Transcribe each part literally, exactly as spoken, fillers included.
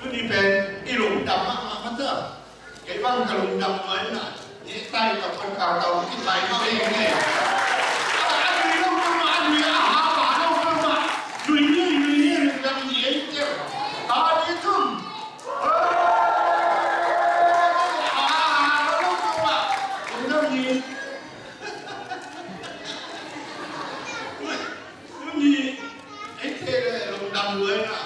Tuni pen i lungdam mahmah mata. Kei bang ka lungdam nuai na. Ni tai ka pon ka tau ki tai ma ei ne. A nui lo ma, a nui a ha ba lo ma. Nui ni, nui ni, lungdam ni ei te. A ni tum. A ha ba lo ma. Lungdam ni. Tuni, ei thei le lungdam lua na.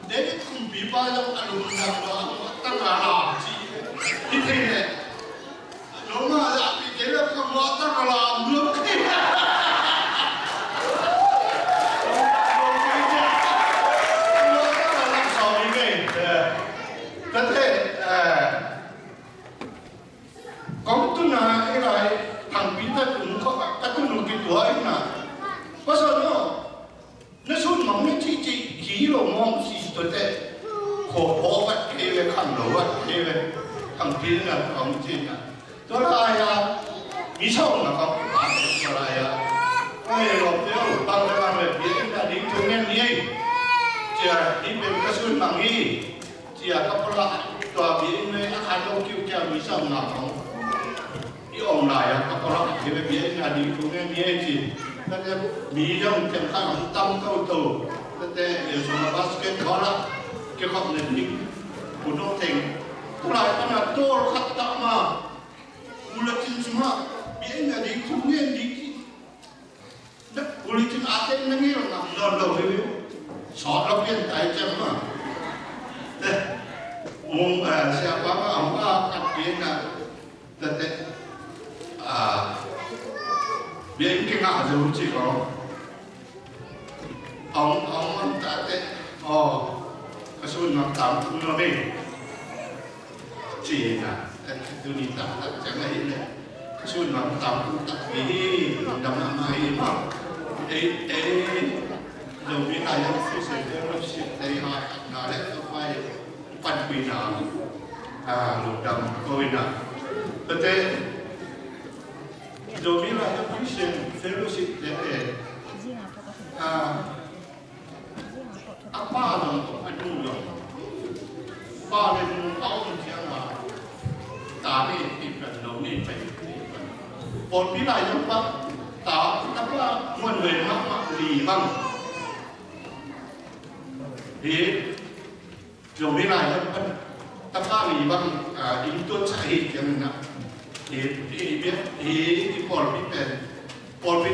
David kumpipa zong a lungdam lua, a tang a lam ci. I thei le. Lungdam a lam ci, thei le kham lua tang a lam lua. Lungdam lua ci. Lua tang a lam sawm i ngei. Eh. Tate, eh. Kong tun a, ei lai, thangpi ta tun khawk a, ka tun uh kituak in a. Pasal no, na sun mang na cihcih, hi lo mawng si tua te. Kho phaw vat kei ve, khang lo vat kei ve. Thangpi na kong cih na. Tua lai a, mi sawm na kong pa tua lai a. Ai, lo te o, bang na bang le, bia in a ding tu ngen ni. Cia, hi pen ka sun mang hi. Cia ka pala tua bia in a khan lo kiu kia mi sam na kong. I om lai a ka pala kei bia in a ding tu ngen ni ci. Ka te mi jong kem khan om tam to to. Ka te i sung a basketball a. Ke kop ne ding. Ku no teng. Tu lai ka na tol khat ta ma. Bulletin sung a bia in a ding tu ngen ni ci. Bulletin a teng na ngei lo na, lo lo hi hi. Sawt lo pian tai cem ma. Te, mung, eh, siapa ma, ang ma, kat pian na. Te, te. Ah, bia in ki ngah zo ci ko. Ang, ang man ta te. Oh, ka sun mang tam kum lo ni. Ci na, tuni taktak ciang ahih leh sun mang tam taktak hi, lungdam mahmah hi maw. Ei, ei, Zomi Lion Fellowship, Fellowship te hahkatna le tua pai panpihna, ah, lungdam ko hi na. Tate, Zomi Lion Christian Fellowship te, ah, a pa zong a nu zong, pa le nu a om ciang a, ta ni ti pan, lo ni pai ti pan. Pawlpi lai zong pa, ta, ta pa muan ven mahmah li bang. Hi, Zomi lai zong pan, ta pa li bang, a, inn tuat sa hi ciang na. Hi, hi, hi, hi, hi pawlpi pen, pawlpi